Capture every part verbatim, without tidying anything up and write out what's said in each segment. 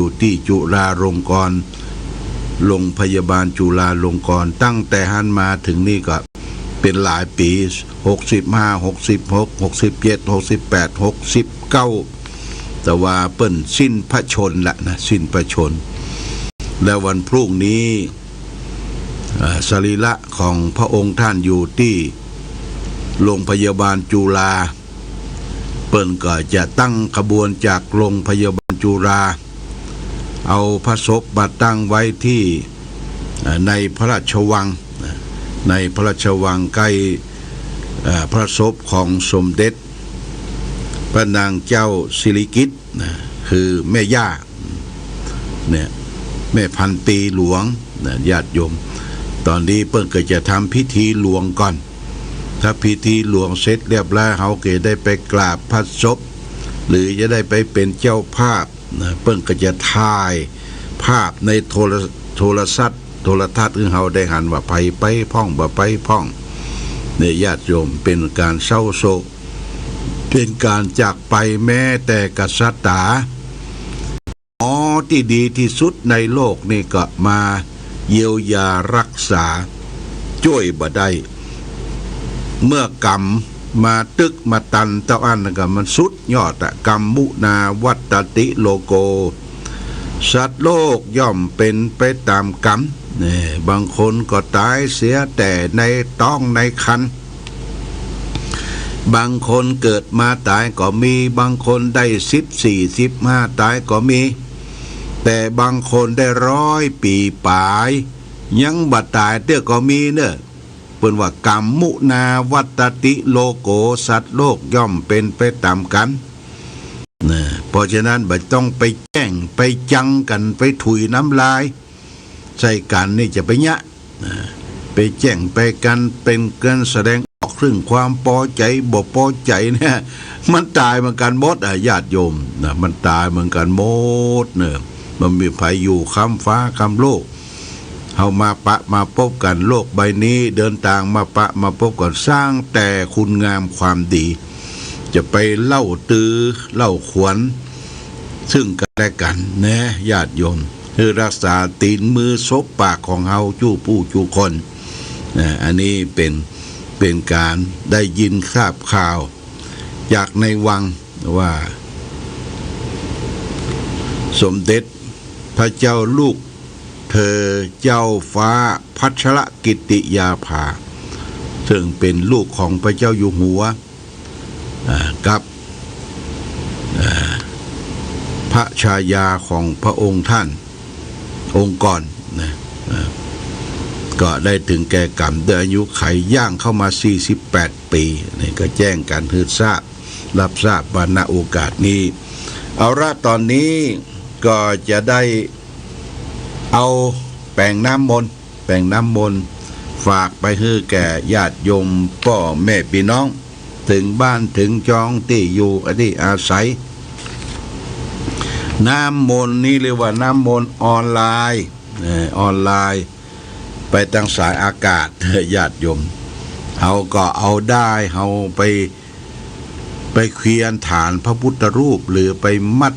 อยู่ตี้จุฬาลงกรณ์ โรงพยาบาลจุฬาลงกรณ์ ตั้งแต่หั้นมาเถิงนี่ก็เป๋นหลายปี๋ หกสิบห้า หกสิบหก หกสิบเจ็ด หกสิบแปด หกสิบเก้า แต่ว่าเปิ้นสิ้นพระชนม์ละนะ สิ้นพระชนม์ และวันพรุ่งนี้ เอ่อ สรีระของพระองค์ท่านอยู่ตี้โรงพยาบาลจุฬา เปิ้นก็จะตั้งขบวนจากโรงพยาบาลจุฬา เอาพระศพมาตั้งไว้ตี้ เอ่อ ในพระราชวัง ในพระราชวังใก้ เอ่อ พระศพของสมเด็จพระนางเจ้าสิริกิติ์ นะ คือแม่ย่าเนี่ย แม่พันปีหลวงนะ ญาติโยม ต๋นนี้เปิ้นก็จะทำพิธีหลวงก่อน ถ้าพิธีหลวงเสร็จเรียบร้อย เฮาก็ได้ไปกราบพระศพ หรือจะได้ไปเป๋นเจ้าภาพนะ เปิ้นก็จะถ่ายภาพในโทร- โทรศัพท์ โทรทัศน์หื้อเฮาได้หันว่าใผไปพ่อง บ่ไปพ่อง เนี่ย ญาติโยม เป๋นก๋านเศร้าโศก เป๋นก๋านจากไป แม้แต่กษัตรา หมอตี้ดีตี้สุดในโลกนี่ก็มาเยียวยารักษา จ้วยบ่ได้ เมื่อกรรมมาตึกมาตันเต้าอั้นก็มันสุดยอดอะ กัมมุนาวัตติโลโก สัตว์โลกย่อมเป๋นไปต๋ามกรรม เนี่ย บางคนก็ต๋ายเสียแต่ในต๊องในครรภ์ บางคนเกิดมาต๋ายก็มี บางคนได้สิบสี่ สิบห้า ต๋ายก็มี แต่บางคนได้ร้อยปี๋ป๋าย ยังบ่ต๋ายเตื้อก็มีเน่อ เปิ้นว่ากัมมุนาวัตติโลโก สัตว์โลกย่อมเป๋นไปต๋ามกรรม นะ เพราะฉะนั้นบ่ต้องไปแจ้งไปจังกั๋น ไปถุยน้ำลายใส่กั๋นนี่จะไปเยียะ นะ ไปแจ้งไปกั๋น เป๋นก๋านแสดงออกเถิงความปอใจ๋บ่ปอใจ๋เนี่ย มันต๋ายเหมือนกั๋นหมดอะ ญาติโยม นะ มันต๋ายเหมือนกั๋นหมดเน่อ บ่มีใผอยู่ค้ำฟ้าค้ำโลก เฮามาปะมาปบกั๋น โลกใบนี้เดินตางมาปะมาปบกั๋น สร้างแต่คุณงามความดี จะไปเล่าตือเล่าขวัญซึ่งกั๋นและกั๋นนะ ญาติโยม หื้อรักษาตี๋นมือศพปากของเฮาจู้ผู้จู้คนนะ อันนี้เป๋น เป๋นก๋านได้ยินทราบข่าวจากในวังว่า สมเด็จพระเจ้าลูกเธอเจ้าฟ้าพัชรกิติยาภา ซึ่งเป๋นลูกของพระเจ้าอยู่หัว อ่า กับ อ่า พระชายาของพระองค์ท่านองค์ก่อนนะ อ่า ก็ได้ถึงแก่กรรมด้วยอายุขัยย่างเข้ามาสี่สิบแปดปี๋ นี่ก็แจ้งกั๋นหื้อทราบ รับทราบว่าณโอกาสนี้ เอาละ ต๋อนนี้ก็จะได้เอาแป๋งน้ำมนต์ แป๋งน้ำมนต์ฝากไปหื้อแก่ญาติโยมป้อแม่ปี้น้อง เถิงบ้านเถิงจองตี้อยู่ตี้อาศัย น้ำมนต์นี้เรียกว่าน้ำมนต์ออนไลน์ เอ่อ ออนไลน์ ไปตางสายอากาศ ญาติโยม เฮาก็เอาด้ายเฮาไป ไปเคียนฐานพระพุทธรูป หรือไปมัด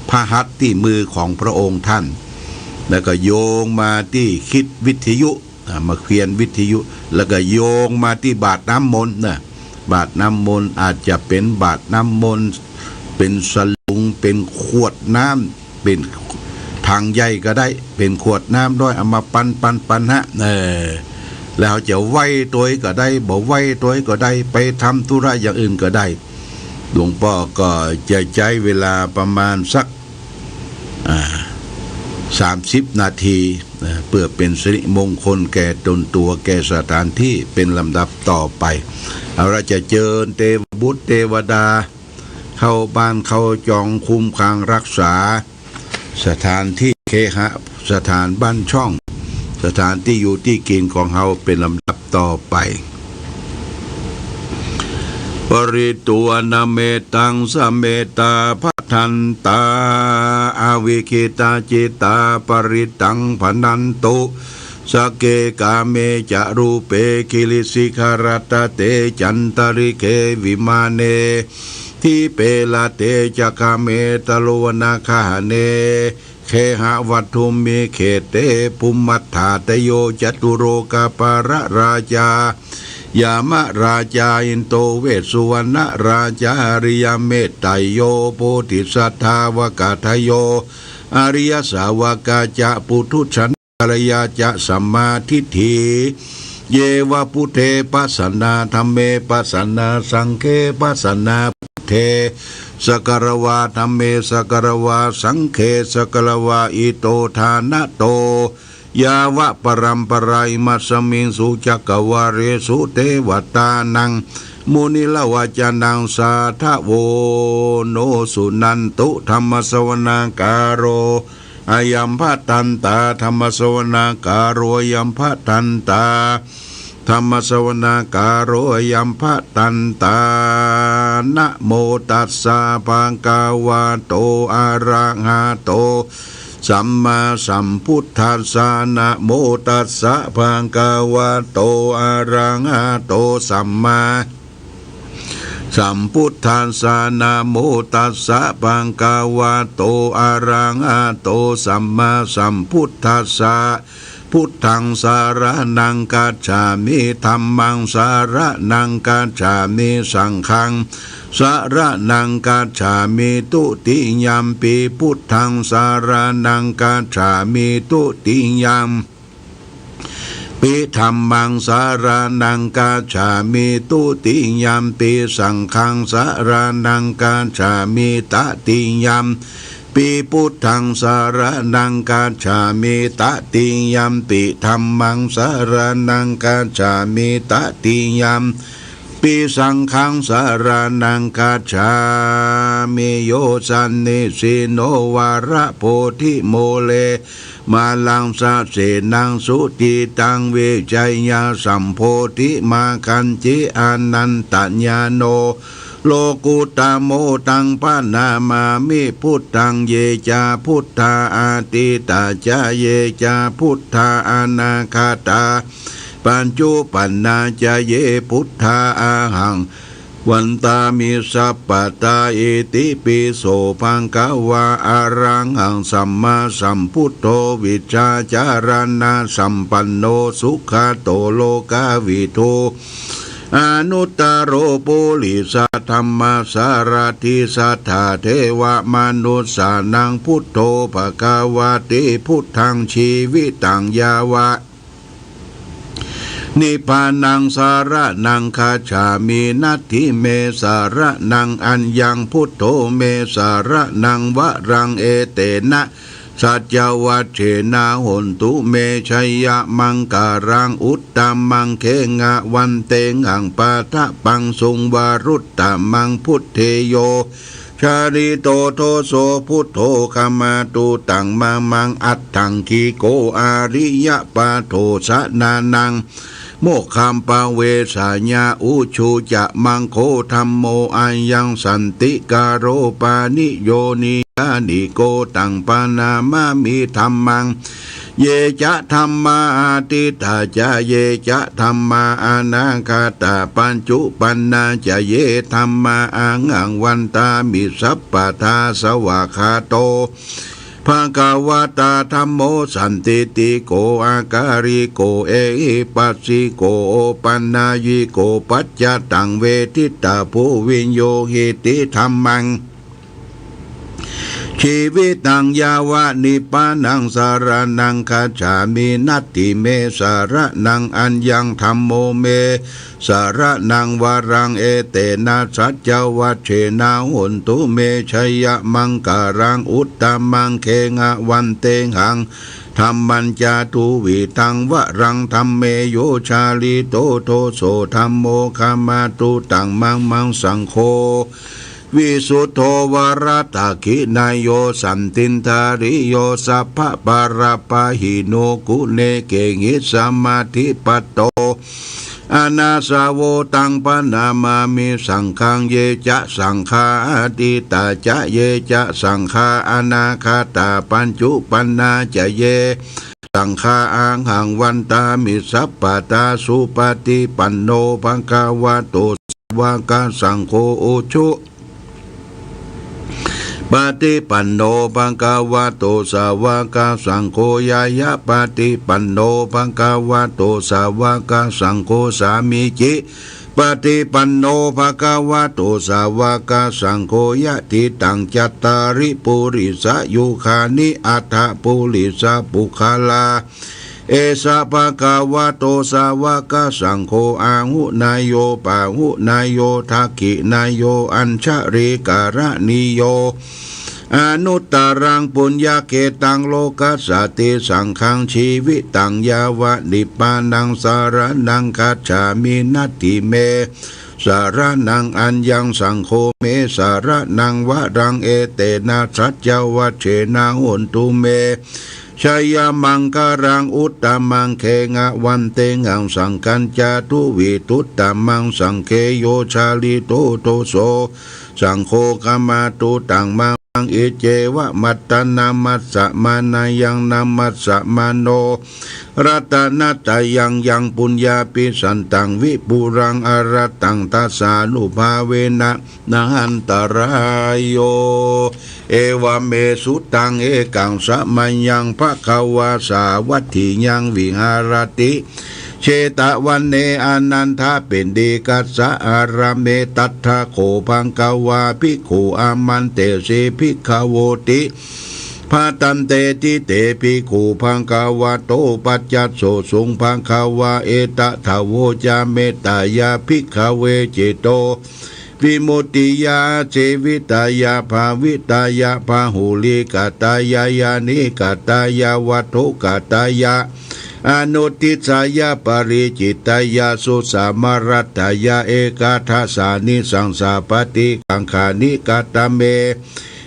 พระหัตถ์ตี้มือของพระองค์ท่าน แล้วก็โยงมาตี้คิดวิทยุ อ่า มาเคียนวิทยุ แล้วก็โยงมาตี้บาตรน้ำมนต์นะ บาตรน้ำมนต์อาจจะเป๋นบาตรน้ำมนต์ เป๋นสลุง เป๋นขวดน้ำ เป๋นถังใหญ่ก็ได้ เป๋นขวดน้ำด้วย เอามาปันปันปันฮะ เออ แล้วจะไหว้ตวยก็ได้ บ่ไหว้ตวยก็ได้ ไปทำธุระอย่างอื่นก็ได้ หลวงป้อก็จะใจ๊เวลาประมาณสัก อ่า สามสิบนาที นะ เปื้อเป๋นสิริมงคลแก่ตนตั๋ว แก่สถานตี้เป๋นลำดับต่อไป เอาละ จะเจิญเตวบุตรเตวดา เข้าบ้านเข้าจองคุ้มครองรักษา สถานตี้เคหสถานบ้านช่อง สถานตี้อยู่ตี้กิ๋นของเฮาเป๋นลำดับต่อไป ปริตตวนะเมตังสะเมตตา ภะทันตา อวิคขิตาจิตตา ปริตตังภะนันตุ สักเก กาเม จะ รูเป กิริสิขะรัตตะเต จันตะริเข วิมาเน ทีปะตะเต จะ กาเม ตะโลวนะคะหะเน เคหะวัตถุมิกเขเต ภุมมัฏฐาตะโย จตุโลกะปาละราชา ยามะราชา อินโด เวสสุวรรณะราชา อริยะเมตไตโย โพธิสัตถาวกะทะโย อริยสาวกาจะ ปุถุชน กัลยาจะ สัมมาทิฏฐิ เย วะ บุตเท ปัสสะนา ธัมเม ปัสสะนา สังเฆ ปัสสะนา บุตเท สะกะละวา ธัมเม สะกะละวา สังเฆ สะกะละวา อิโต ทานะโต ยาวะปะรัมปะรา อิมัสสะมิง สุ จักกะวาเลสุ เตวะตานัง มุนิระวะจะนัง สาธะโว โน สุนันตุ ธัมมะสะวะนาคาโล อะยัมภะทันตา ธัมมะสะวะนาคาโล อะยัมภะทันตา ธัมมะสะวะนาคาโล อะยัมภะทันตา นะโมตัสสะ ภะคะวะโต อะระหะโต สัมมาสัมพุทธัสสะ นะโมตัสสะ ภะคะวะโต อะระหะโต สัมมา สัมพุทธัสสะ นะโมตัสสะ ภะคะวะโต อะระหะโต สัมมาสัมพุทธัสสะ พุทธังสะระณังคัจฉามิ ธัมมังสะระณังคัจฉามิ สังฆังสะระณังคัจฉามิ ตุติยัมปิพุทธังสะระณังคัจฉามิ ตุติยัม ปิธัมมังสะระณังคัจฉามิ ตุติยัมปิสังฆังสะระณังคัจฉามิ ตติยัมปิพุทธังสะระณังคัจฉามิ ตติยัมปิธัมมังสะระณังคัจฉามิ ตติยัม ปิสังฆังสะระณังคัจฉามิ โย สันนิสินโน วะระโพธิ มูเล มาลังสะเสนัง สุจิตัง วิชยะสัมโพธิ มาคัญจิ อานันตญาโณ โลกุตโต ตังพะนามามิ พุทธัง เย จะ พุทธา อะตีตะ จะ เย จะ พุทธา อนาคตา ปัจจุปันนา จะ เย พุทธา อะหัง วันตามิ สัพพะทา อิติปิโส ภะคะวา อะระหัง สัมมาสัมพุทโธ วิชชาจารณะสัมปันโน สุขะโต โลกะวิทู อนุตตะโร ปุริสะธัมมะสะระถี สัตถาเทวะมนุสสานัง พุทโธ ภะคะวะติ พุทธัง ชีวิตัง ยาวะ นิพพานัง สะระณัง คัจฉามิ นัตถิเม สะระณัง อัญญัง พุทโธ เม สะระณัง วะรัง เอเตนะ สัจจวัจเจนะ โหนตุ เม ชยะมังคะลัง อุตตะมัง เขหะวันเตหัง ปะทะปังสุง วะรุตตะมัง พุทเท โย ชาลิโต โทโส พุทโธ ขมาตุ ตังมะมัง อัตถังคิโก อาริยะปะโถ สะนานัง โมกขัมปะเวสะยะ อุชุจะมัง โค ธัมโม อะยัง สันติกะโร ปะนิโย นิยานิโก ตังปะนามามิ ธัมมัง เย จะ ธัมมา อะตีตะ จะ เย จะ ธัมมา อนาคตา ปัจจุปันนา จะ เย ธัมมา อะหัง วันตามิ สัพพะทา สวากขาโต ภะคะวะตา ธัมโม สันทิฏฐิโก อะกาลิโก เอหิปัสสิโก โอปันนะยิโก ปัจจะตัง เวทิตาภู วิญญูหิติ ธัมมัง ชีวิตัง ยาวะนิพพานัง สะระณัง คัจฉามิ นัตถิเม สะระณัง อัญญัง ธัมโม เม สะระณัง วะรัง เอเตนะ สัจจวัจเจนะ โหนตุ เม ชยะมังคะลัง อุตตะมัง เขหะวันเตหัง ธัมมัญจะ ทุวิธัง วะรัง ธัมเม โย ชาลิโต โทโส ธัมโม ขมาตุ ตังมะมัง สังโฆ วิสุทโธ วะระดักขิณะโย สันทินทาริโย สัพพะปะระปะหิโน กุเณเกหิ สะมาธิปัตโต อะนาสะโว ตังปะนามามิ สังฆัง เย จะ สังฆา อะตีตะ จะ เย จะ สังฆา อนาคตา ปัจจุปันนา จะ เย สังฆา อะหัง วันตามิ สัพพะทา สุปะฏิปันโน ภะคะวะโต สาวะกะสังโฆ อุชุ ปะติปันโน ภะคะวะโต สาวะกะสังโฆ ญาญะปะติปันโน ภะคะวะโต สาวะกะสังโฆ สามีจิปะติปันโน ภะคะวะโต สาวะกะสังโฆ ยะติตัง จัตตาริ ปุริสะยุคานิ อัตถะ ปุริสะปุคคลา เอสะ ภะคะวะโต สาวะกะสังโฆ อาหุเนยโย ปาหุเนยโย ทักขิเนยโย อัญชลีกะระณีโย อนุตตรัง ปุญญะเขตัง โลกัสสะติ สังฆัง จีวิตัง ยาวะ นิพพานัง สะระณัง คัจฉามิ นัตถิเม สะระณัง อัญญัง สังโฆ เม สะระณัง วะรัง เอเตนะ สัจจวัจเจนะ โหนตุ เม ชยะมังคะลัง อุตตะมัง เคหะ วันเตหัง สังฆัญจะ ทุวีทุตตะมัง สังเข โย ชาลิโต โทโส สังโฆ ขมาตุ ตัง มัง อิจเจวะ มัตตะ นะมัสสะมานายัง นะมัสสะมาโน รัตนะตะยัง ยัง ปุญญาภิสันตัง วิปุลัง อรหัตตัง ทัสสานุภาเวนะ นะหันตะราโย เอวะเม สุตัง เอกัง สะมะยัง ภะคะวา สาวัตถิยัง วิหะระติ เชตะวะเน อะนันทะปิณฑิกัสสะอารามเม ตัตถะโข ภะคะวา ภิกขุ อามันเตสิ ภิกขะโวติ ภะทันเต ทิเต ภิกขุ ภะคะวะโต ปัจจัสโสสุง ภะคะวา เอตะถะโวจา เมตตายะ ภิกขะเว เจโต วิมุตติยา อาจีวิตายะ ภาวิตายะ พาหุลีกะตายะ ญาณีกะตายะ วัตถุกะตายะ อนุตติสายะ ปะริจิตตายะ สุสามารัตตายะ เอกัฏฐะสานิ สังสาปะติกังขานิ กะตะเม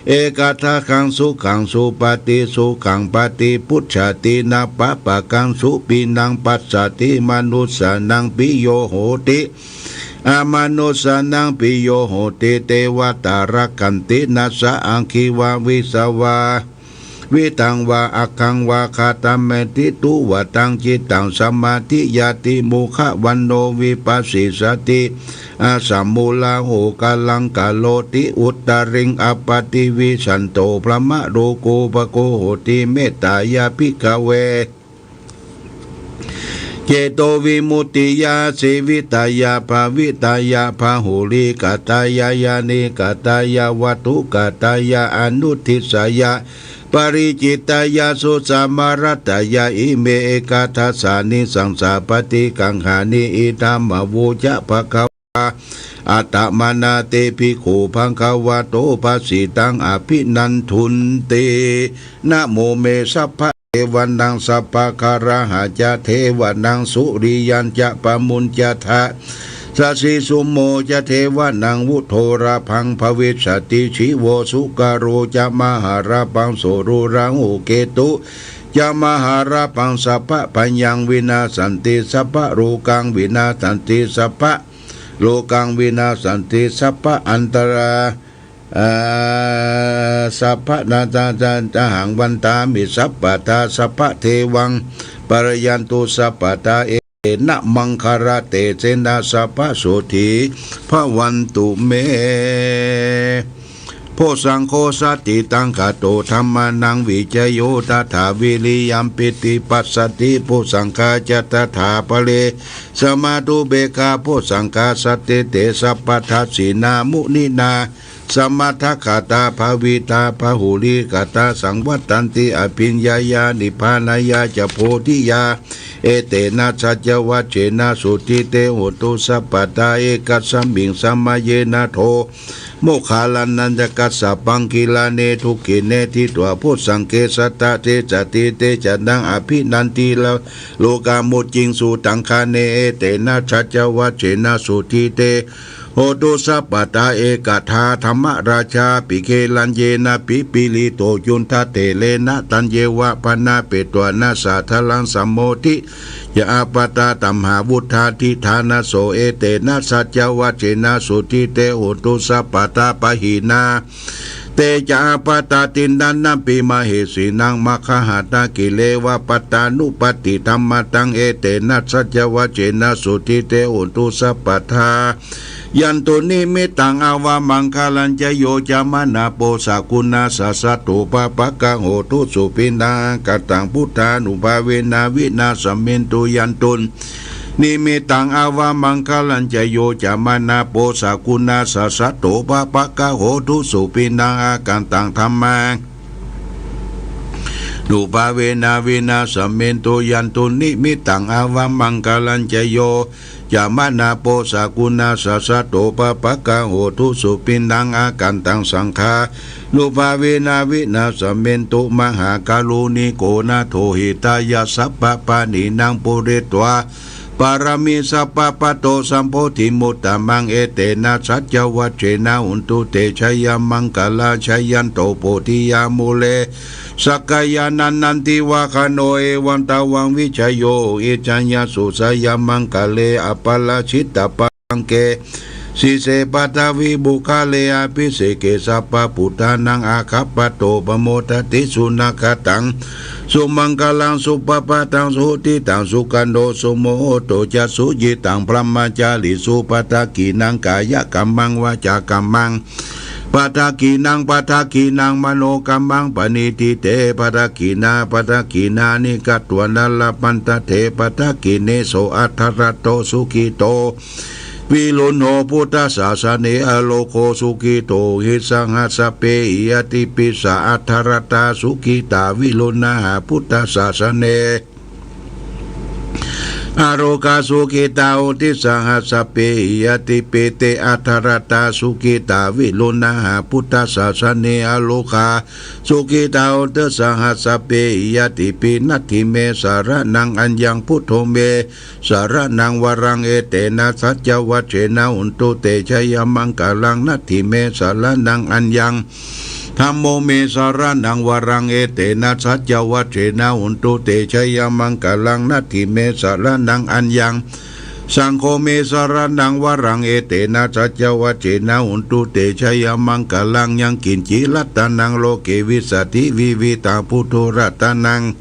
เอกัฏฐะขัง สุขัง สุปะติ สุขัง ปะติปุจฉาติ นะปะปะกัง สุปิณัง ปัสสาติ มะนุสสานัง ปิโยโหติ อะมะนุสสานัง ปิโยโหติ เตวะตา รักขันติ นะสะ อักขิวา วิสวา วิตังวา อัคคังวา ฆาตะเมติ ตุวะตัง จิตตัง สมาธิยาติ มุขะวันโณ วิปัสสิสสติ อะสะมูลา โห กะลัง กะโรติ อุตตะริง อะปะติวิชชันโต พรหมะโลกุปะโก โหติ เมตตายะ ภิกขะเว เจโตวิมุตติยา อาจีวิตายะ ภาวิตายะ พาหุลีกะตายะ ญาณีกะตายะ วัตถุกะตายะ อนุตติสายะ ปะริจิตตายะ สุสามารัตตายะ อิเม เอกัฏฐะสานิ สังสาปะติกังขานิ อิทัมมะ โวจะ ภะคะวา อะตะมะนะ เต ภิกขุ ภะคะวะโต ภะสิตัง อะภินันทุนติ นะโมเม สัพพะ เทวานัง สัพพะคะระหะจะ เทวานัง สุริยัญจะ ปะมุญจะทะ สะสีสุโมจะ เทวานัง วุโทระพัง ภะวิสสะติ ชีโว สุกะโรจะ มะหาระปัง สุรุราหู เกตุจะ มะหาระปัง สัพพะพะยัง วินาสสันติ สัพพะโรกัง วินาสสันติ สัพพะโรกัง วินาสสันติ สัพพะอันตรา เอ่อ สัพพะนาตาจาจาหัง วันตามิ สัพพะทา สัพพะเทวัง ปะระยันตุ สัพพะทา เอเตนะ มังคะละเตเสนะ สัพพะโสตถี ภะวันตุ เม โพชฌังโค สัตถิตัง ขะโต ธัมมานัง วิจโย ตถา วิริยัม ปีติ ปัสสะติ โพชฌังคา จะ ตถา ปะเร สะมา อุเปกขา โพชฌังคา สันติเต สัพพะทัสสินา มุนินา สะมัตถะคะตา ภาวิตา บาหุลีกะตา สังวัตตันติ อะภิญญายา นิพพานายาจะ โพธิยา เอเตนะ สัจจวัจเจนะ สุทธิเต โหนตุ สัพพะทา เอกัสสะมิง สะมะเยนะ โท โมคคัลลานะ กัสสะปัง กิลาเน ทุกขิเน ทิฏฐิตา โพชฌังเก สัตถะเทสะ ทิฏฐิเตจะนัง อะภินันทิ โลกามุจจิง สุตังคาเน เอเตนะ สัจจวัจเจนะ สุทธิเต โหนตุ สัพพะทา เอกทา ธัมมะราชา ปิ เกลัญเยนะ ปิปะริโต จุณฑะเถเรนะ ตัญเยวะ ภะนะเปตวานะ สาทะลัง สัมโมทิ ยะ อะปะทา ตัมหาวุฑฒา ทิฏฐานะโส เอเตนะ สัจจวัจเจนะ สุทธิเต โหนตุ สัพพะทา ปะหินา Te ca ābādhā tiṇṇannampi mahesinaṃ maggāhatakilevapattānuppattidhammataṃ etena saccavajjena sotthi te hotu sabbadā. Yandunnimittaṃ avamaṅgalañca yo cāmanāpo sakuṇassa saddo pāpaggaho dussupinaṃ akantaṃ buddhānubhāvena vināsamentu. Yandunnimittaṃ avamaṅgalañca yo cāmanāpo sakuṇassa saddo pāpaggaho dussupinaṃ akantaṃ dhammānubhāvena vināsamentu. Yandunnimittaṃ avamaṅgalañca yo cāmanāpo sakuṇassa saddo pāpaggaho dussupinaṃ akantaṃ saṅghānubhāvena vināsamentu. Mahākāruṇiko nātho hitāya sabbapāṇinaṃ pūretvā pāramī sabbā patto sambodhimuttamaṃ etena saccavajjena hontu te jayamaṅgalaṃ. Jayanto bodhiyā mūle sakyānaṃ nandivaḍḍhano evaṃ tvaṃ vijayo hohi jayassu jayamaṅgale aparājitapallaṅke sīse paṭhavipokkhare abhiseke sabbabuddhānaṃ aggappatto pamodati. Sunakkhattaṃ sumaṅgalaṃ supabhātaṃ suhuṭṭhitaṃ sukhaṇo sumuhutto ca suyiṭṭhaṃ brahmacārisu padakkhiṇaṃ kāyakammaṃ vācākammaṃ padakkhiṇaṃ padakkhiṇaṃ manokammaṃ paṇidhī te padakkhiṇā padakkhiṇāni katvāna labhantatthe padakkhiṇe. So atthaladdho sukhito viruḷho buddhasāsane arogo sukhito hohi saha sabbehi ñātibhi. Sā atthaladdhā sukhitā viruḷhā buddhasāsane arogā sukhitā honti saha sabbehi ñātibhi. Te atthaladdhā sukhitā viruḷhā buddhasāsane arogā sukhitā honti saha sabbehi ñātibhi. Natthi me saraṇaṃ aññaṃ buddho me saraṇaṃ varaṃ etena saccavajjena hontu te jayamaṅgalaṃ. Natthi me saraṇaṃ aññaṃ dhammo me saraṇaṃ varaṃ etena saccavajjena hontu te jayamaṅgalaṃ. Natthi me saraṇaṃ aññaṃ saṅgho me saraṇaṃ varaṃ etena saccavajjena hontu te jayamaṅgalaṃ. Yaṅkiñci ratanaṃ loke vijjati vividhaṃ buddho ratanaṃ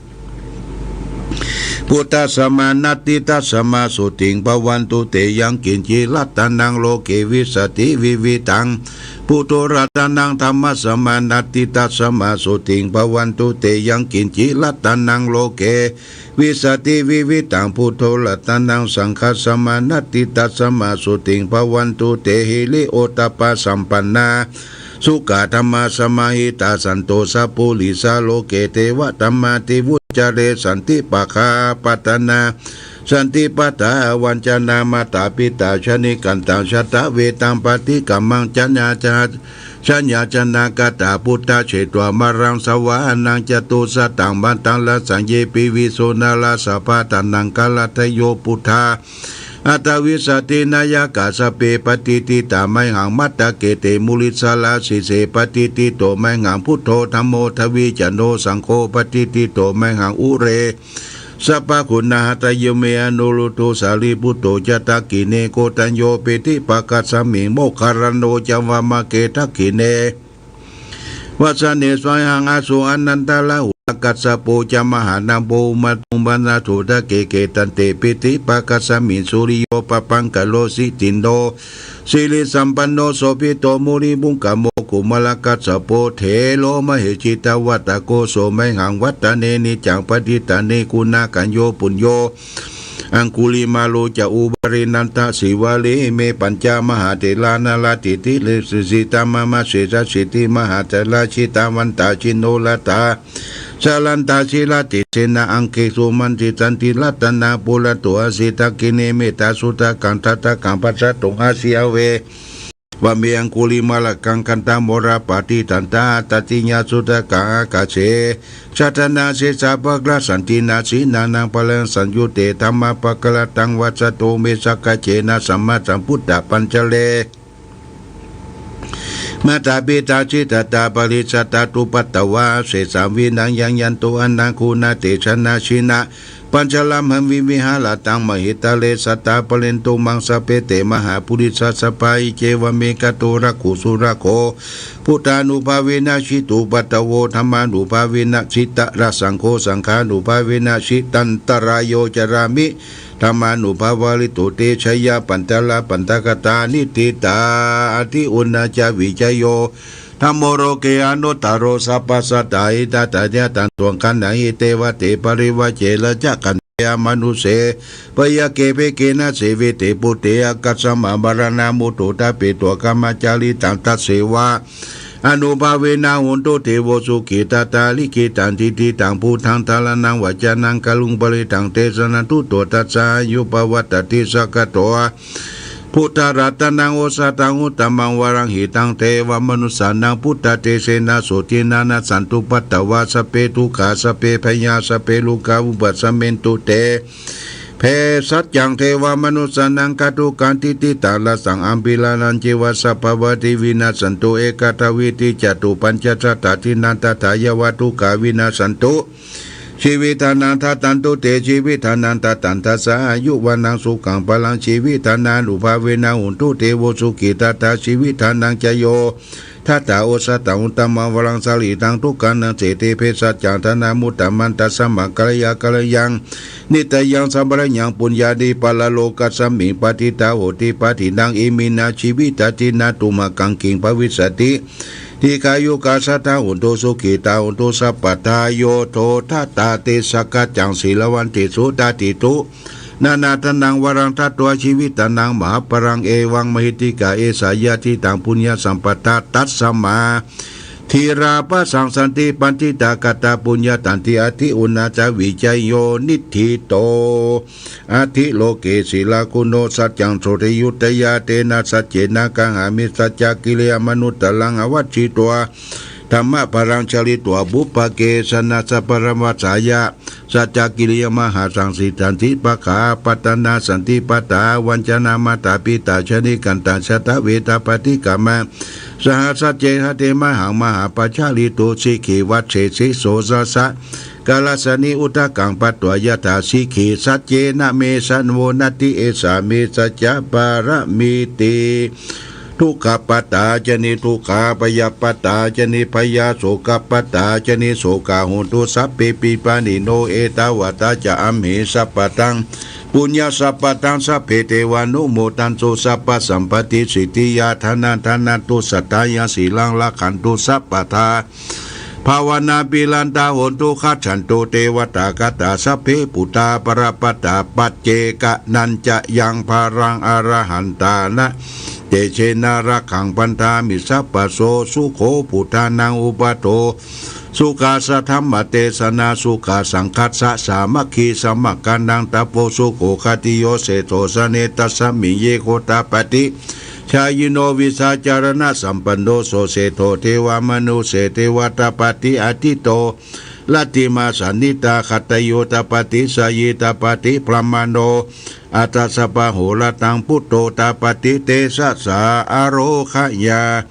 buddhasamaṃ natthi tasmā sotthiṃ bhavantu te. Yaṅkiñci ratanaṃ loke vijjati vividhaṃ buddho ratanaṃ dhammasamaṃ natthi tasmā sotthiṃ bhavantu te. Yaṅkiñci ratanaṃ loke vijjati vividhaṃ buddho ratanaṃ saṅghasamaṃ natthi tasmā sotthiṃ bhavantu te. Hiriottappasampannā sukkadhammasamāhitā santo sappurisā loke devatā māti vuccare santi pakkhā patthanā santi padā vañcanā mātā pitā ca nikkhantā jātaveda paṭikkama. Jaññā ca jaññā janakāyā buddhā jetvā māraṃ savāhanaṃ catusattaṃ paddalasaṃ ye piviṃsu narāsabhā taṇhaṅkarādayo buddhā aṭṭhavīsati nāyakā sabbe patiṭṭhitā mayhaṃ matthake te munissarā. Sīse patiṭṭhito mayhaṃ buddho dhammo dvijjano saṅgho patiṭṭhito mayhaṃ ure sabbaguṇāhitayo me anuruddho sārīputto ca dakkhiṇe koṇḍañño piṭṭhibhāgasmiṃ moggallāno ca vāmake. Dakkhiṇe vāsane sahaṃ āsuṃ ānandarāhulā kassapo ca mahānāmo omāpupphanātho ca. Te kece tante piṭṭhibhāgasmiṃ suriyo pabhaṅkaro nisinno sirisampanno sobhito munipuṅgavo. Kumārakassapo thero mahesī cittavādako so mayhaṃ vadane niccaṃ patiṭṭhāhi guṇākaro. Puṇṇo aṅgulimālo ca upālī nandasīvalī ime pañca mahātherā nalāṭe tisaṃ jitā mama tejasī. Mahātherā jitavantā jinorasā jalantā sīlatejena aṅgesu maṇḍitanti. Ratanaṃ purato āsi dakkhiṇe mettasuttakaṃ dhajaggaṃ pacchato āsi ave vāme aṅgulimālakaṃ. Khandhamoraparittañca āṭāṭiññasuttakaṃ ākāse chadanaṃ sesā pākārasanti. Naṃ sīhānaṃ phālānaṃ saṃyuttā dhammapākārataṃ vasato me sakkacce nāsamasambuddhapañjare. Mātā pitā jiññātā parivajitā duppaddavā asesaṃ vinayaṃ yantu anākulā tejena jinaṃ Pañcalam haṃ viharataṃ mahītale sadā bhaṇantu maṃ sabbe te mahāpurisāsabhā. Iccevamekanto rakkho surakkho buddhānubhāvena jitupaddavo dhammānubhāvena jitarassaṅgho saṅghānubhāvena jitantarāyo carāmi dhammānubhāvaṃ. Rito te jaya pañca labhantakkhattā niṭṭhitā atthi uṇhissaṃ ca vijayo dhammo loke anuttaro sabbasattahitatthāya taṃ tuvaṃ gaṇhāhi devate parivajjena ca gaṇhāya manusse pāyake vekkena sevete buddhe āgatamha maraṇā mutto ṭhapetvā brahmacāritaṃ tasseva ānubhāvena hotu devo sukhī tathā. Likkhitaṃ cintitaṃ buddhaṃ dhāraṇaṃ vacanaṃ garuṃ parittaṃ desanaṃ sutvā tassa āyuṃ pavaḍḍhatīti. Sakkatvā buddharatanaṃ osathaṃ uttamaṃ varaṃ hitaṃ devamanussānaṃ buddhatejena sotthinā nassantupaddavā sabbe dukkhā sabbe bhayā sabbe rogā vūpasamentu te. Bhejassaṃ devamanussānaṃ dukkhaṃ niddidhaṃ lāsaṃ apirājaṃ ceva sabbapāṇī vinassantu. Ekādāvīti catuppañcasataṃ dīnaṃ tathāyeva dukkhā vinassantu jīvitdānaṃ dadantu te jīvitdānaṃ dadaṃ dasa āyu vaṇṇaṃ sukhaṃ balaṃ jīvitdhānānubhāvena hotu devo sukhī tathā. Jīvitdhānañca yo dattā osathaṃ uttamaṃ varaṃ sārīraṃ dukkhaṃ nassanti bhejassaṃ dānamuttamanti tasmā karaṇīyaṃ karaṇīyaṃ nitthayaṃ sampādeyyaṃ puññāni paralokasmiṃ patiṭṭhā hoti padiṭṭhitaṃ iminā jīvitadinā tumhākaṃ kiṃ bhavissati. Dīghāyukā sadā hontu sukhitā hontu sabbadā. Yo to dattā te sakkaccaṃ sīlavantesu atthāsi tu nānādhanaṃ varaṃ datvā jīvitdhānaṃ mahapphalaṃ evaṃ mahiddhikā esā yadidaṃ puññasampadā. Tasmā dhīrā bhaṇanti paṇḍitā katā puññatantī atthi uṇhissaṃ ca vijayo niṭṭhito atthi loke sīlaguṇo saccaṃ sotthiyuttāya tena saccena kāhāmi saccakiriyamanuttaraṃ avajjitvā dhammabalaṃ charitvā pubbake janasabbaṃ paṇḍitāya saccakiriyamāhāsaṃ. Siddhāni pākkhā apattanā santi pattāvañcanā mātā pitā ca nikkhantā jātaveda paṭikkama saha sacce hate mahaṃ mahāpajjalito sikhī vajjesi so rasa kālāsani udakaṃ patvā yathā sikhī saccena me sano natthi esā me saccapāramīti. Dukkhappattā ca niddukkhā bhayappattā ca nibbhayā sokappattā ca nissokā hontu sabbepi pāṇino. Ettāvatā ca amhehi sambhataṃ puññasampadaṃ sabbe devānumodantu sabbasampattisiddhiyā. Dānaṃ dadantu saddhāya sīlaṃ rakkhantu sabbadā bhāvanābhiratā hontu gacchantu devatāgatā. Sabbe buddhā balappattā paccekānañca yaṃ balaṃ arahantānaṃ tejena rakkhaṃ bandhāmi sabbaso. Sukho buddhānaṃ uppādo sukhā saddhammadesanā sukhā saṅghassa sāmaggī samaggānaṃ tapo sukho. Khantiyā seṭṭho jāne tasmiṃ ye gotapati jhāyino vijjācaraṇasampanno so seṭṭho devamanussānaṃ devatapadī adhikkhito rattimāsānitā. Khattiyo tapati jhāyī tapati brāhmaṇo atha sabbā horatsaṃ buddho tapati tejasā ārogyā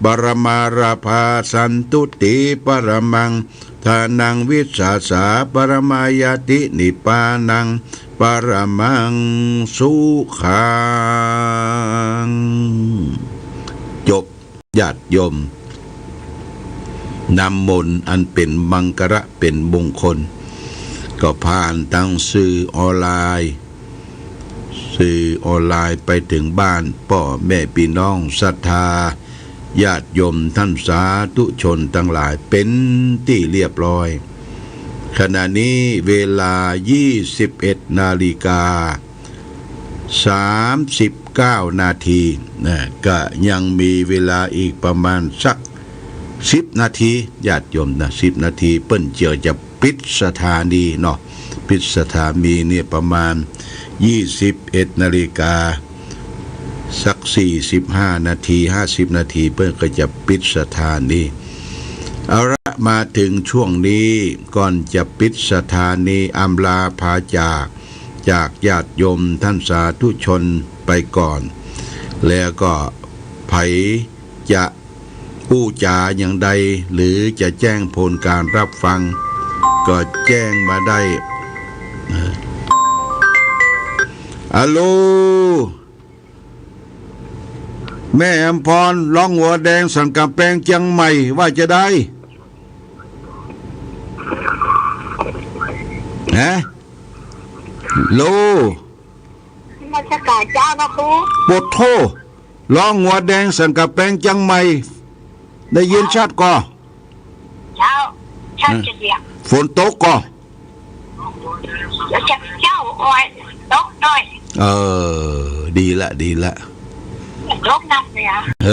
paramā lābhā. Santuṭṭhi paramaṃ dhanaṃ vissāsā paramā ñāti nibbānaṃ paramaṃ sukhaṃ. จบ ญาติโยม น้ำมนต์อันเป๋นมังคละเป๋นมงคล ก็ผ่านตางสื่อออนไลน์ สื่อออนไลน์ไปเถิงบ้านป้อแม่ปี้น้องศรัทธาญาติโยมต้านสาธุชนตังหลายเป๋นตี้เรียบร้อย ขณะนี้เวลายี่สิบเอ็ดนาฬิกา สามสิบเก้านาทีนะ ก็ยังมีเวลาอีกประมาณสักสิบนาที ญาติโยมนะ สิบนาทีเปิ้นเจียวจะปิดสถานีเนาะ ปิดสถานีเนี่ยประมาณยี่สิบเอ็ดนาฬิกา สักสี่สิบห้านาที ห้าสิบนาที เปิ้นก็จะปิดสถานี เอาละ มาเถิงช่วงนี้ ก่อนจะปิดสถานีอำลาพาจาก จากญาติโยมต้านสาธุชนไปก่อน แล้วก็ใผจะอู้จ๋าอย่างใด หรือจะแจ้งผลการรับฟัง ก็แจ้งมาได้ อะโหล แม่อำพร ร้องหัวแดงสันก๋ำแปงเจียงใหม่ ว่าจะได้ ฮะ โหล นมัสการเจ้านะครู โปดโธ่ ร้องหัวแดงสันก๋ำแปงเจียงใหม่ ได้ยินชัดก่อ เจ้า ชัดเจนเดียว ฝนตกก่อ แล้วจะเจ้าอ้อยตกหน่อย เออ ดีละ ดีละ ตกหนักเลยอะ เอ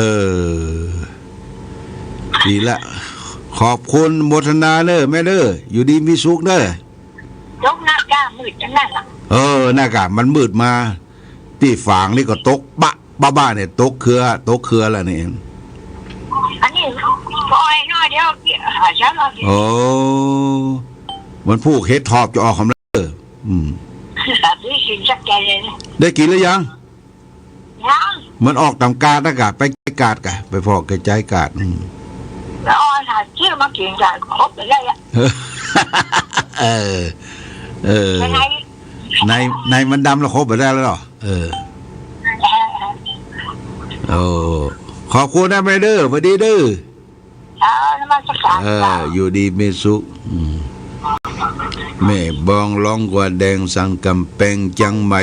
อ ดีละ ขอบคุณ โมทนาเน้อแม่เน้อ อยู่ดีมีสุขเน้อ ตกหนักจ้า มืดจังนั้นล่ะ เออ นั่นกะ มันมืดมา ตี้ฝางนี่ก็ตกปะ บ้าๆ เนี่ย ตกเครือ ตกเครือแล้วนี่ อันนี้ปล่อยหน่อยเดียว หาเช้าเรากิน โอ้ มันผูกเห็ดถอบจะออกคำเลิก อืม แบบนี้กินสักใจเลยนะ ได้กินหรือยัง ยัง มันออกต๋ามกาดนะกะ ไปไกลกาดกะ ไปผ่อไกลๆ กาด อืม แล้วออนหาชื่อมากินกะ ครบไปได้อะ เออ เออ ยังไง ใน ในมันดำแล้วครบไปได้แล้วเหรอ เออ โอ้ ขอบคุณนะแม่เน้อ หวัดดีเน้อ เจ้า นมัสการ เออ เจ้า อยู่ดีมีสุข อืม แม่บองร้องหัวแดงสันก๋ำแปงเจียงใหม่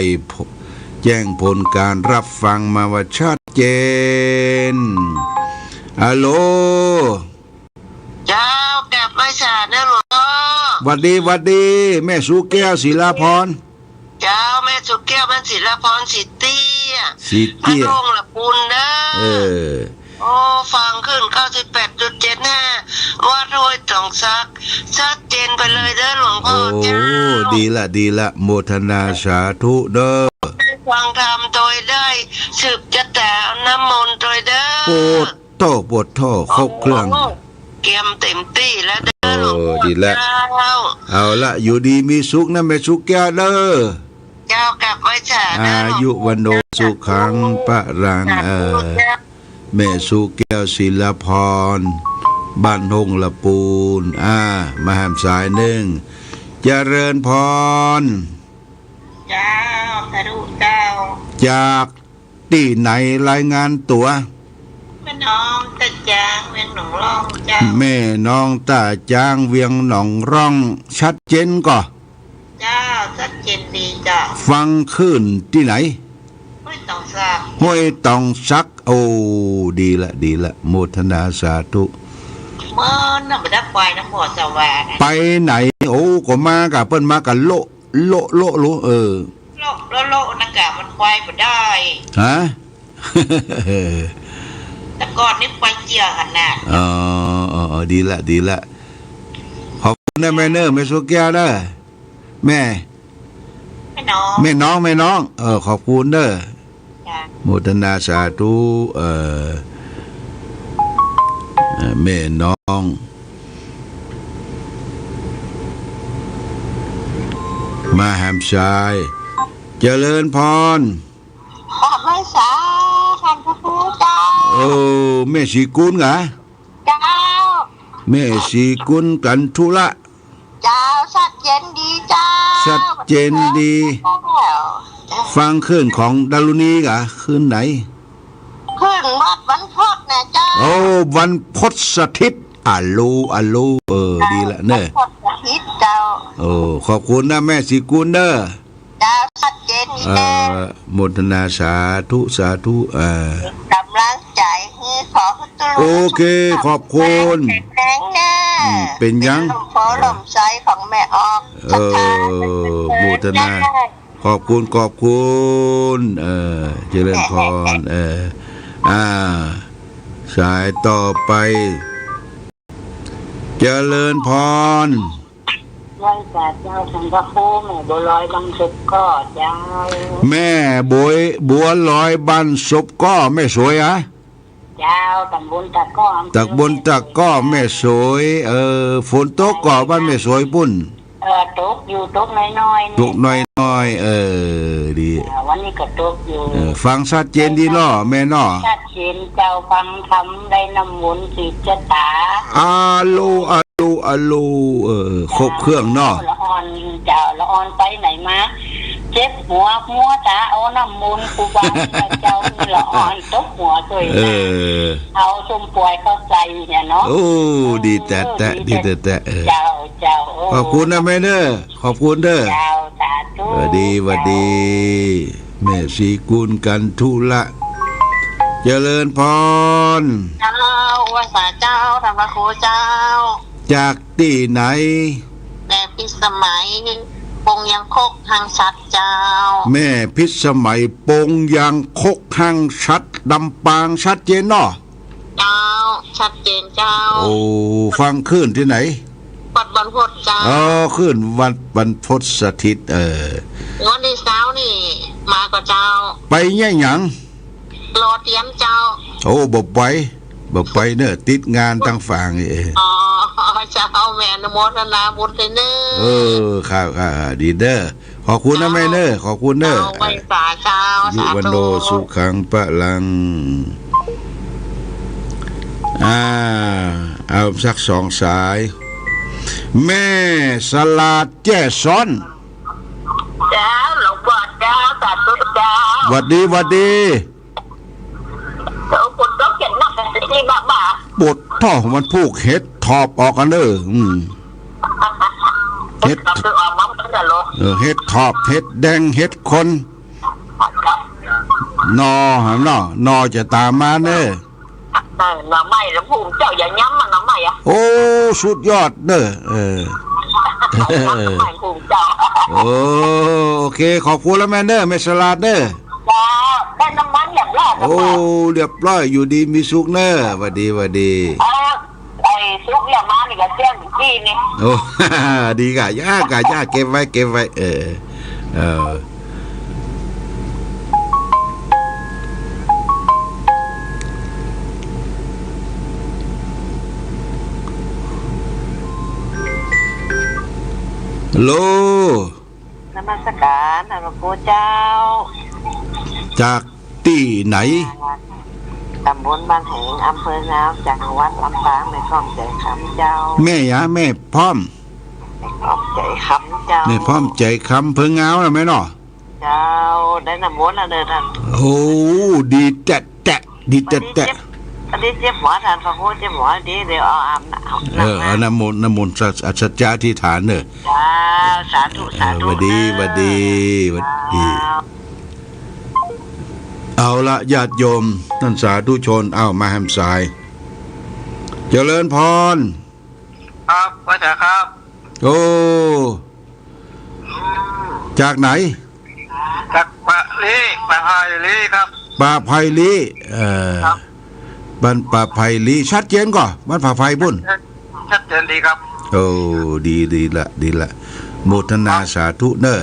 แจ้งผลการรับฟังมาว่าชัดเจน อะโหล เจ้า กราบไหว้สานะหลวงพ่อ หวัดดี หวัดดี แม่สุแก้ว ศิลาพร เจ้า แม่สุแก้ว มันศิลาพร ศรีเตี้ย ศรีเตี้ย บ้านโฮงละปูนเน้อ เออ โอ้ ฟังขึ้น เก้าสิบแปดจุดเจ็ดห้า วัดห้วยตองสัก ชัดเจนไปเลยเน้อหลวงพ่อ โอ้ เจ้า ดีละ ดีละ โมทนาสาธุเน้อ ได้ฟังธรรมโตยได้ สืบจะแต๋น้ำมนต์โตยเน้อ โปดโธ่ โปดโธ่ ครบเครื่อง โอ้ เกียมเต็มตี้แล้วเน้อ โอ้ หลวงพ่อ ดีละ เจ้า เอาละ อยู่ดีมีสุขนะแม่สุแก้วเน้อ เจ้า กราบไหว้สานะ อายุวัณโณสุขังพลัง สาธุ เออ เจ้า แม่สุแก้ว ศิลาพร บ้านโฮงละปูน อ่า มาแหมสายนึ่ง เจริญพร เจ้า สาธุเจ้า จากตี้ไหนรายงานตั๋ว แม่น้องตาจาง เวียงหนองร่องเจ้า แม่น้องตาจาง เวียงหนองร่อง ชัดเจนก่อ เจ้า ชัดเจนดีเจ้า ฟังขึ้นตี้ไหน ห้วยตองสัก ห้วยตองสัก โอ้ ดีละ ดีละ โมทนาสาธุ เมื่อนั้นบ่ได้ไปนะ หมอสวานะ ไปไหน โอ้ ก็มากับเปิ้น มากับโละ โละ โละ โละ เออ โละ โละ โละ นั่นกะ มันไปบ่ได้ ฮะ แต่ก่อนนี่ไปเจียขนาด อ๋อ อ๋อ อ๋อ ดีละ ดีละ ขอบคุณนะแม่เน้อ แม่สุแก้วเน้อ แม่ แม่น้อง แม่น้อง แม่น้อง เออ ขอบคุณเน้อ จ้ะ โมทนาสาธุ เอ่อ เอ่อ แม่น้อง มาแหมสาย เจริญพร ขอไหว้สา ท่านพระครูเจ้า โอ้ แม่ศรีกุลเหรอ เจ้า แม่ศรีกุล กันทุละ เจ้า ชัดเจนดีเจ้า ชัดเจนดี เจ้า ฟังขึ้นของดารุณีกะ คืนไหน คืนวัดวันพุธนะเจ้า โอ้ วันพุธสถิต อะโหล อะโหล เออ ดีละเน้อ วันพุธสถิตเจ้า โอ้ ขอบคุณนะแม่ศรีกุลเน้อ เจ้า ชัดเจนดี เอ่อ เจ้า โมทนาสาธุ สาธุ เอ่อ ก๋ำลังใจ๋หื้อ ขอหื้อตุ๊ลุ โอเค ขอบคุณ แข็งแรงเน้อ อืม เป๋นหยัง เป๋นล่มโพธิ์ล่มไทรของแม่ออก เออ ศรัทธา โมทนา เจ้า ขอบคุณ ขอบคุณ เอ่อ เจริญพร เอ่อ อ่า สายต่อไป เจริญพร ไหว้สาเจ้า ท่านพระครู แม่บัวลอยบ้านศพก้อเจ้า แม่บัว บัวลอยบ้านศพก้อ แม่สวยอะ เจ้า ตำบลตะก้อ อำเภอ ตำบลตะก้อ แม่สวย เออ ฝนตกก่อบ้านแม่สวยปุ้น เออ ตกอยู่ ตกน้อยๆ นี่ ตกน้อยๆ เออ ดี อ่า วันนี้ก็ตกอยู่ เออ ฟังชัดเจนดีเนาะ แม่เนาะ ชัดเจนเจ้า ฟังธรรมได้น้ำมนต์สืบชะตา อะโหล อะโหล อะโหล เออ ครบเครื่องเนาะ ละอ่อนเจ้า ละ อ่อนไปไหนมา เจ็บหัวมัวต๋าเอาน้ำมนต์ครูบาเจ้านี่ละอ่อนตบหัวตวย เออ เอาส้มป่วยเข้าใส่เนี่ยเนาะ โอ้ ดีแต๊ๆ เออ ดีแต๊ๆ เออ เจ้า เจ้า โอ้ ขอบคุณนะแม่เนอะ ขอบคุณเด้อ เจ้า สาธุ หวัดดี หวัดดี เจ้า แม่ศรีกุล กันทุละ เจริญพร เจ้า อุปัชฌาย์เจ้า ธรรมครูเจ้า จากตี้ไหน แม่พิสมัย ปงยางคก ฮังฉัตรเจ้า แม่พิสมัย ปงยางคก ฮังฉัตร ลำปาง ชัดเจนเนาะ เจ้า ชัดเจนเจ้า โอ้ ฟังคลื่นตี้ไหน วัดบรรพตเจ้า อ๋อ คลื่นวัดบรรพตสถิต เออ วันตี้ซาวนี่ มาก่อเจ้า ไปเยียะหยัง รอเตียมเจ้า โอ้ บ่ไป บ่ไปเนอะ ติดงานตังฝางนี่ อ๋อ เจ้า แม่อนุโมทนาบุญด้วยเนอะ เออ ครับ ครับ ดีเด้อ ขอบคุณนะแม่เนอะ ขอบคุณเนอะ เจ้า ไหว้สาเจ้า อายุวัณโณ สาธุ สุขัง พลัง อ่า เอาสักสองสาย แม่สลาดแจ้ซ้อน เจ้า หลวงพ่อเจ้า สาธุเจ้า หวัดดี หวัดดี เดี๋ยวฝนตกเข็นหนักกันที่บ้าๆ ปวดท้อง มันพูกเห็ดถอบออกกันเด้อ อืม เห็ด เห็ดถอบออกมาเหมือนกันเหรอ เออ เห็ดถอบ เห็ดแดง เห็ดคน หน่อ หน่อ หน่อจะต๋ามมาเน้อ เออ หน่อไม้ หลวงปู่เจ้าอย่าย้ำมันหน่อไม้อะ โอ้ สุดยอดเน้อ เออ หน่อไม้ หลวงปู่เจ้า โอ้ โอเค ขอบคุณแล้วแม่เน้อ แม่สลาดเน้อ เจ้า ได้น้ำมันเรียบร้อยแล้ว โอ้ เปล่า เรียบร้อย อยู่ดีมีสุขเน้อ หวัดดี หวัดดี เออ ไอ้สุขเนี่ยมานี่ก็เที่ยงกี้นี่ โอ้ ดีก่ะ ย่าก่ะ ย่า เก็บไว้ เก็บไว้ เออ เออ ฮัลโหล นมัสการ ท่านพระครูเจ้า จากตี้ไหน ตำบลบ้านแหง อำเภองาว จังหวัดลำปาง แม่พร้อมใจคำเจ้า แม่หยัง แม่พร้อม แม่พร้อมใจคำเจ้า แม่พร้อมใจคำ อำเภองาวนะแม่เนาะ เจ้า ได้น้ำมนต์แล้วเด้อท่าน โอ้ ดีแต๊ๆ ดีแต๊ๆ อันนี้เจ็บ อันนี้เจ็บหัวท่านพระครู เจ็บหัว ดี เดี๋ยวเอาอาบน้ำ เออ เอาน้ำมนต์ น้ำมนต์สัจ สัจจะอธิษฐานเน้อ เจ้า สาธุ เออ สาธุ หวัดดี เออ หวัดดี หวัดดี เจ้า เอาละญาติโยม ท่านสาธุชน เอามาแหมสาย เจริญพร ครับ พระอาจารย์ครับ โอ้ จากไหน จากป่าลี้ ป่าไผ่ลี้ครับ ป่าไผ่ลี้ เอ่อ ครับ บ้านป่าไผ่ลี้ ชัดเจนก่อ บ้านป่าไผ่ปุ้น ชัดเจนดีครับ โอ้ ดี ดีละ ดีละ โมทนาสาธุเน้อ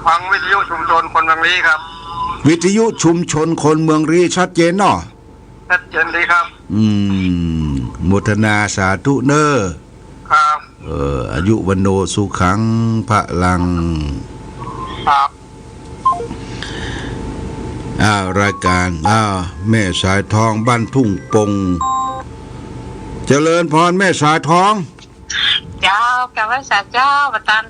ฟังวิทยุชุมชนคนเมืองลี้ครับ วิทยุชุมชนคนเมืองลี้ ชัดเจนเนาะ ชัดเจนดีครับ อืม โมทนาสาธุเน้อ ครับ เอ่อ อายุวัณโณสุขังพลัง ครับ อ่า รายการ อ่า แม่สายทองบ้านทุ่งปง เจริญพรแม่สายทอง เจ้า กราบไหว้สาเจ้า บ่ตัน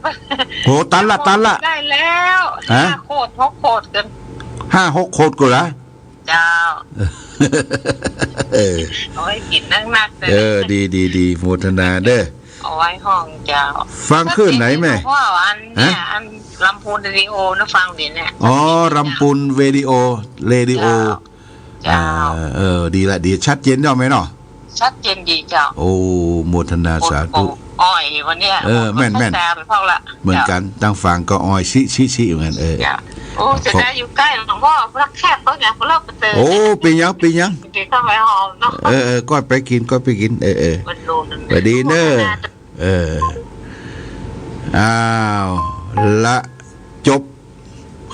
โห ตันละ ตันละ ได้แล้ว ฮะ ห้าโคตร หกโคตรเกิน ห้าหกโคตรกูละ เจ้า เออ เอาไว้กิ๋นนักๆ เลย เออ ดี ดี ดี โมทนาเด้อ เอาไว้ห้องเจ้า ฟังคลื่นไหนแม่ หลวงพ่ออันเนี่ย ฮะ อันลำพูนเรดิโอนะ ฟังดีเนี่ย อ๋อ ลำพูนเรดิโอ เรดิโอ เจ้า เจ้า เออ เออ ดีละ ดี ชัดเจนเนาะแม่เนาะ ชัดเจนดีเจ้า โอ้ โมทนาสาธุ อ้อยวันเนี้ย เออ แม่นๆ ชัดเจนไปพอกละ เหมือนกั๋น เจ้า ตังฝางก็อ้อย ซิ ซิ ซิ เหมือนกั๋น เออ เจ้า โอ้ เสียดายอยู่ใก้หลวงพ่อ พระแคบเขาไง พระเลิกไปเจอ โอ้ เป๋นหยัง เป๋นหยัง เดี๋ยวเข้าไปหอมเนาะ เออ เออ ก้อยไปกิ๋น ก้อยไปกิ๋น เออ เออ มันรู้นั่นแหละ หวัดดีเน้อ โมทนา เออ อ้าว ละ จบ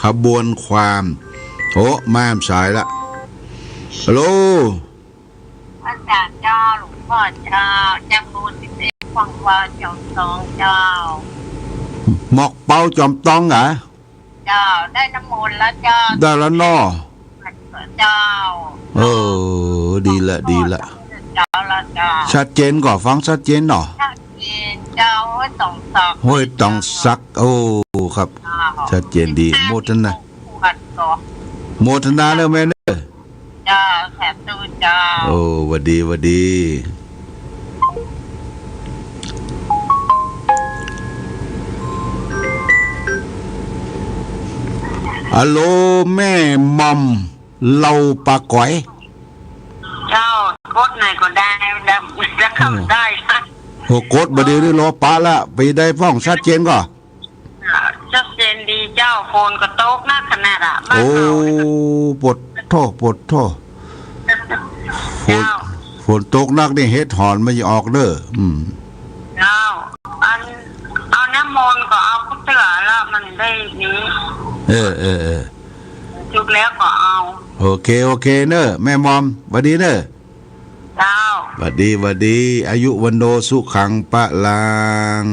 ขบวนความ โอ้ มาสายละ ฮัลโหล พระอาจารย์เจ้า หลวงพ่อเจ้า จำนวนสิบเอ็ด ฟังว่าจอมตองเจ้า หมอกเปาจอมตองเหรอ เจ้า ได้น้ำมนต์แล้วเจ้า ได้แล้วเนาะ เจ้า เออ ดีละ ดีละ เจ้าละเจ้า ชัดเจนก่อ ฟังชัดเจนเนาะ ชัดเจนเจ้า ห้วยตองสัก ห้วยตองสัก โอ้ ครับ เจ้า ชัดเจนดี โมทนา ขวัญก่อ โมทนาเน่อแม่เน่อ เจ้า สาธุเจ้า โอ้ หวัดดี หวัดดี อะโหล แม่หม่อม เหล่าปาก๋อย เจ้า กดไหนก็ได้ ได้ จะเข้า อืม ได้ โอ้ กดบ่ดีนี่ รอปะละ ไปได้ฟ้องชัดเจนก่อ ชัดเจนดีเจ้า ฝนก็ตกหนักขนาดอะ บ้าน โอ้ เฮา ปะโธ่ ปะโธ่ ฝน เจ้า ฝนตกหนักนี่เห็ดหอนมันจะออกเน่อ อืม เจ้า อัน เอาน้ำมนต์ก็เอากู้เตื้อละ มันได้นี้ เออ เออ เออ สุกแล้วก็เอา โอเค โอเคเน่อ แม่หม่อม หวัดดีเน่อ เจ้า หวัดดี หวัดดี อายุวัณโณสุขังพลัง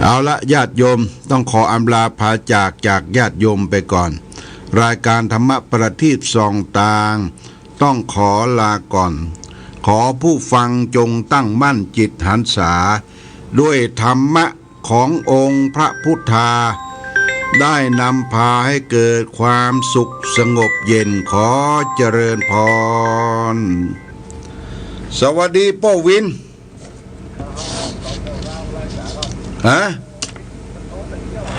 เอาละ ญาติโยม ต้องขออำลาพาจาก จากญาติโยมไปก่อน รายการธรรมะประทีปส่องตาง ต้องขอลาก่อน ขอผู้ฟังจงตั้งมั่นจิตหันษา ด้วยธรรมะขององค์พระพุทธา ได้นำพาให้เกิดความสุขสงบเย็น ขอเจริญพร สวัสดีป้อวิน ฮะ